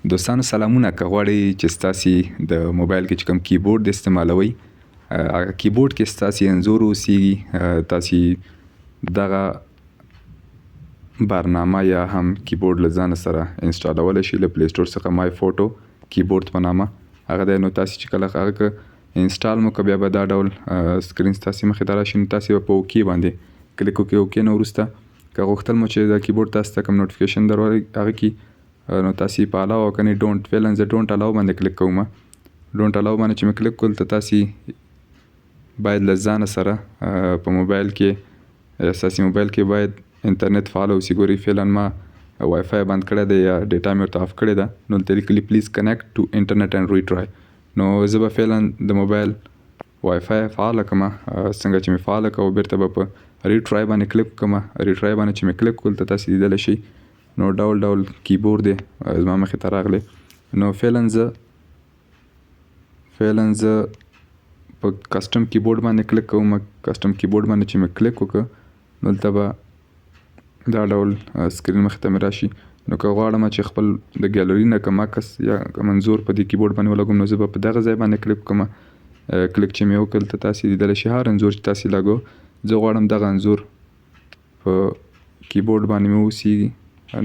دوستانو سلامونه، که غواړئ چې ستاسې د موبایل کې چې کوم کیبورډ استعمالوئ، هغه کیبورډ کې ستاسې انځور اوسیږي، تاسې دغه برنامه یا هم کیبورډ له ځانه سره انسټالولی شئ له پلی سټور څخه، مای فوټو کیبورډ په نامه هغه دی. نو تاسې چې کله هغه که انسټال مو که، بیا به دا ډول سکرین ستاسې مخې ته راشي. نو تاسې به په اوکی باندې کلیک وکړئ. اوکی نه وروسته که غوښتل مو چې د کیبورډ تاسو ته کوم نوټیفیکیشن درولي هغه کی، نو تاسې په الاو او کنې ډونټ. فعلا زه ډونټ الاو باندې کلیک کوم. ډونټ الاو باندې چې مې کلیک کړل، ته تاسې باید له ځانه سره په موبایل کې، ستاسې موبایل کې باید انټرنیټ فعال اوسي. ګورئ، فعلا ما وای فای بند کړی دی یا ډیټا مې ورته آف کړې ده. نو دلته لیکلي پلیز کنیکټ ټو انټرنیټ اینډ ریټرای. نو زه به فعلا د موبایل وای فای فعاله کړم. څنګه چې مې فعاله کړه، بیرته به په ریټرای باندې کلیک وکړم. ریټرای باندې چې مې کلیک وکړ، ته تاسې لیدلی شئ، نو ډول ډول کیبورډ دی زما مخې ته راغلی. نو فعلا زه په کسټم کیبورډ باندې کلیک کوم. کسټم کیبورډ باندې چې مې کلیک وکړ، دلته به دا ډول سکرین مخې ته مې راشي. نو که غواړم چې خپل د ګالري نه کوم عکس یا کوم انځور په دې کیبورډ باندې ولګوم، نو زه به په دغه ځای باندې کلیک وکړم. کلیک چې مې وکړ، ته تاسې لیدلی شئ هر انځور چې تاسې لګو. زه غواړم دغه انځور په کیبورډ باندې مې اوسیږي.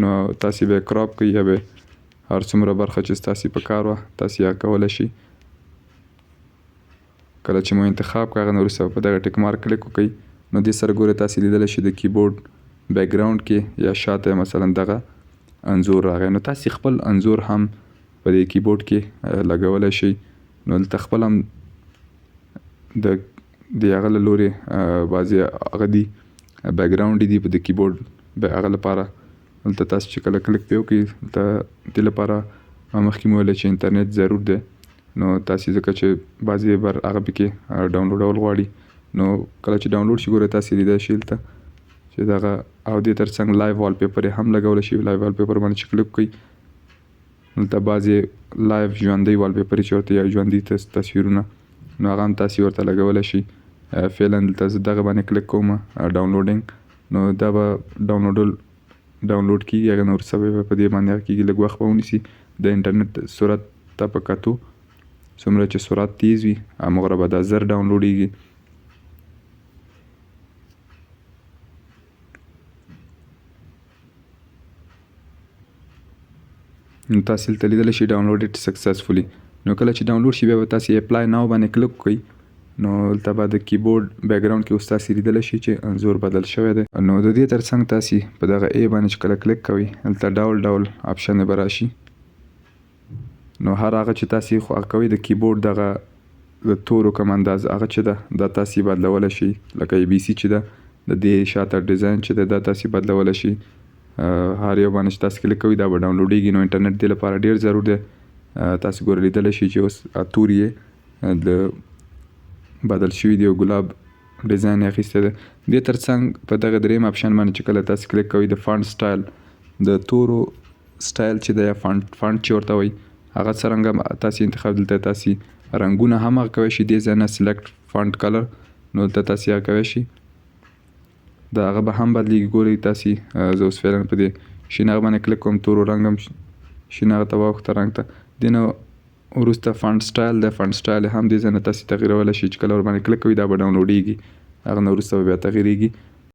نو تاسې به کراپ کوئ یا به هر څومره برخه چې ستاسې په کار وه، تاسې هغه کولی شئ. کله چې مو انتخاب کړ، هغه نه وروسته په دغه ټیک مارک کلیک وکړئ. نو دې سره ګورئ، تاسې لیدلی شئ د کیبورډ بیکګراوند کې یا شاته مثلا دغه انځور راغی. نو تاسې خپل انځور هم په دې کیبورډ کې لګولی شئ. نو دلته خپل هم د هغه له لورې بعضې هغه دي، بیکګراوند دي په د کیبورډ هغه لپاره. دلته تاسو چې کله کلیک پرې وکړئ، دلته دې لپاره ما مخکې مو ویل چې انټرنیټ ضرور دی. نو تاسې ځکه چې بعضې بر هغه پکې ډاونلوډول غواړي. نو کله چې ډاونلوډ شي، ګورئ، تاسې لیدای شئ دلته چې دغه او دې ترڅنګ لایو والپیپر یې هم لګولی شئ. لایو والپیپر باندې چې کلیک وکړئ، دلته بعضې لایو ژوندۍ والپیپر چې ورته یا ژوندي تصویرونه، نو هغه هم تاسې ورته لګولی شئ. فعلا دلته زه دغه باندې کلیک کوم، ډاونلوډینګ. نو دا به ډاونلوډ کیږي، هغه نه وروسته به په دې باندې هغه کیږي. لږ وخت به ونیسي د انټرنیټ سرعت ته په کتو. څومره چې سرعت تیز وي، همغومره به دا زر ډاونلوډیږي. نو تاسې دلته لیدلی شئ ډاونلوډ سکسسفولي. نو کله چې ډاونلوډ شي، بیا به تاسې اپلای ناو باندې کلیک وکړئ. نو دلته به د کیبورډ بیکګراوند کې اوس تاسې لیدلی شئ چې انځور بدل شوی دی. نو د دې ترڅنګ تاسې په دغه ای باندې چې کله کلیک کوئ، دلته ډول ډول آپشن به راشي. نو هر هغه چې تاسې خو هغه کوئ، د کیبورډ دغه د تورو کوم انداز هغه چې ده، دا تاسې بدلولی شئ. لکه ای بي سي چې ده، د دې شاته ډیزاین چې ده، دا تاسې بدلولی شئ. هر یو باندې چې تاسې کلیک کوئ، دا به ډاونلوډیږي. نو انټرنیټ دې لپاره ډیر ضرور دی. تاسې ګوره لیدلی شئ چې اوس توري یې د بدل شوي دي او ګلاب ډیزاین یې اخیستی دی. دې ترڅنګ په دغه دریم آپشن باندې چې کله تاسې کلیک کوئ، د فانټ سټایل، د تورو سټایل چې دی یا فانټ چې ورته وایي، هغه څرنګه تاسې انتخاب. دلته تاسې رنګونه هم هغه کوی شئ. دې ځای نه سلیکټ فانټ کلر، نو دلته تاسې هغه کوی شئ، دا هغه به هم بدلیږي. ګورئ تاسې، زه اوس فعلا په دې شین هغه باندې کلیک کوم، تورو رنګ هم شین هغه ته واوښته رنګ ته. دې نه وروسته فانټ سټایل دی. فانټ سټایل هم دې ځای نه تاسې تغیرولی شئ. چې کله ورباندې کلیک کوئ، دا به ډاونلوډیږي، هغه نه وروسته به بیا تغیریږي.